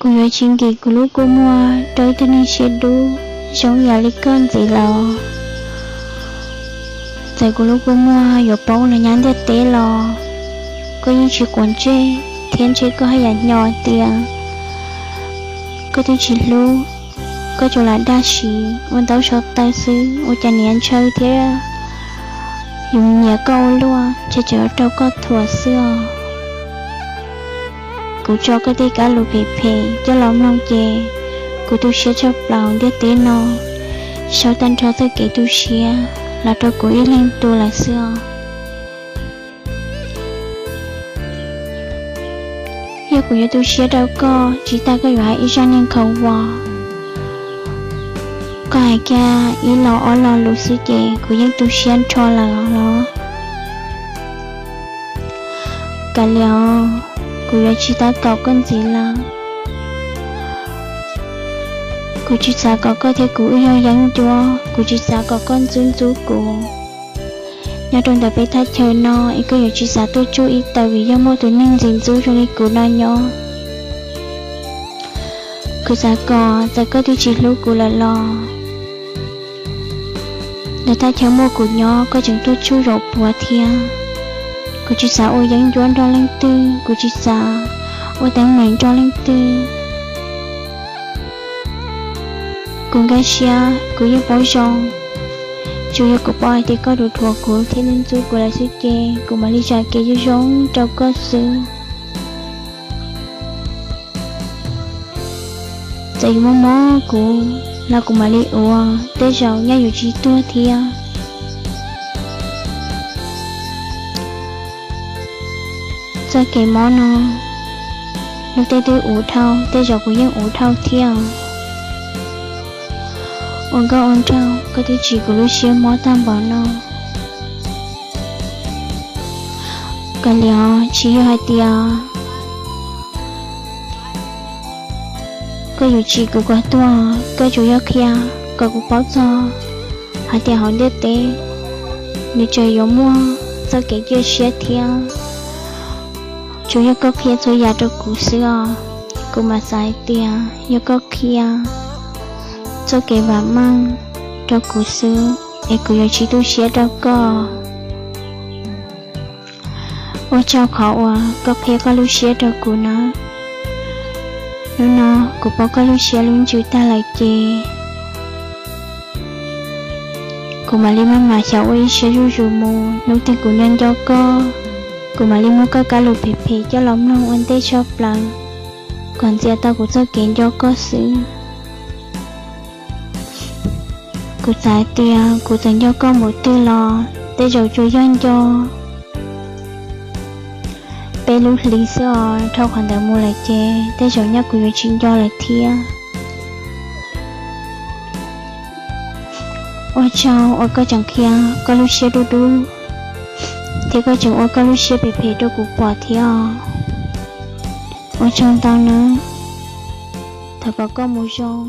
Kuv yuav tsis nkim kuv lub kua muag rau ib tug neeg siab dub zoo yam li koj ntxiv los. Txawm kuv lub kua muag yuav poob los nyob ntiaj teb los, koj yeej tsis quav ntsej thiab ntshe koj haj yam hnyo tias koj twb tsis hlub, koj tsuas lam dag siv ua ntaub sau taw xwb, ua cas niam ntshaw thiab yus nyiam koj ua luaj, ntshe tseem yuav raug koj thuam xwb os. Kuv tso koj tej kab lus phem phem coj los mloog ces kuv tu siab tshaj plaws ntiaj teb no, sau tag nrho txoj kev tu siab los rau kuv ib leeg tus lawm xwb os. Yog kuv yuav tu siab rau koj tsis tas koj yuav hais ib zaj neeg khaus vos, koj hais kiag ib lo ob lo lus xwb ces kuv yeej tu siab nrho lawm los. Kav liam, kuv yuav tsis tab kaum koj ntxiv lawm. Kuv tsis xav kom koj thiab kuv wb yog yeeb ncuab, kuv tsis xav kom koj ntxub ntxub kuv. Nyob rau ntawm peb thaj chaw no es koj yuav tsis xav tuaj tsuj ib taws vim yog muaj tus neeg ntxim ntxub zoo li kuv no nyob. Kuv xav kom txawm koj twb tsis hlub kuv lawm los, ntawm thaj chaw muaj kuv nyob koj tseem tuaj tsuj zaum puav thiab. Kuv tsis xav ua yeeb ncuab nrog leej twg, kuv tsis xav ua teeb meem nrog leej twg. Kuv nkag siab kuv yeej paub zoo, tsuas yog kuv paub hais tias koj dhuav dhuav kuv thiab ntxub ntxub kuv lawm xwb ces kuv mam li zam kev zoo zoo rau koj xwb. Txawm yuav mob mob kuv los kuv mam li ua, tej zaum nyaj yuav tsis tuag thiab. Txoj kev mob no, luag tej twb uv dhau, tej zaum kuv yeej uv dhau thiab. Ua nkauj ua nraug, koj twb tsim kuv lub siab mob tag npaum no. Kav liam, tsis yog hais tias koj yuav tsim kuv kom tuag, koj tsuas yog qhia kom kuv paub txog hais tias hauv ntiaj teb nws tseem yuav muaj txoj kev cia siab thiab. Tsuas yog koj qhia txhua yam rau kuv xwb os, kuv mam xav hais tias yog koj qhia txoj kev vam meej rau kuv xwb es kuv yuav tsis tu siab rau koj. Ua tsaug qhov uas koj qhia koj lub siab rau kuv na. Hnub no kuv pom koj lub siab lub ntsws tag lawm ces kuv mam li maj mam xyaum ua ib siab zuj zus mus. Hnub twg kuv nco nco koj, kuv mam li muab koj kab lus phem phem coj los mloog ua ntej tshaj plaws kom ntxias tau kuv txoj kev nco koj xwb. Kuv xav hais tias kuv txawm nco koj npaum twg los tej zaum tsuas yog nco peb lub hli xwb os, dhau qhov ntawd mus lawm ces tej zaum nyaj kuv yuav tsis nco lawm thiab. Ua tsaug uas koj tseem qhia koj lub siab dub dub thiab koj tseem ua koj lub siab phem phem rau kuv pom thiab os. Ua tsaug ntau nawb. Thov kom koj mus zoo.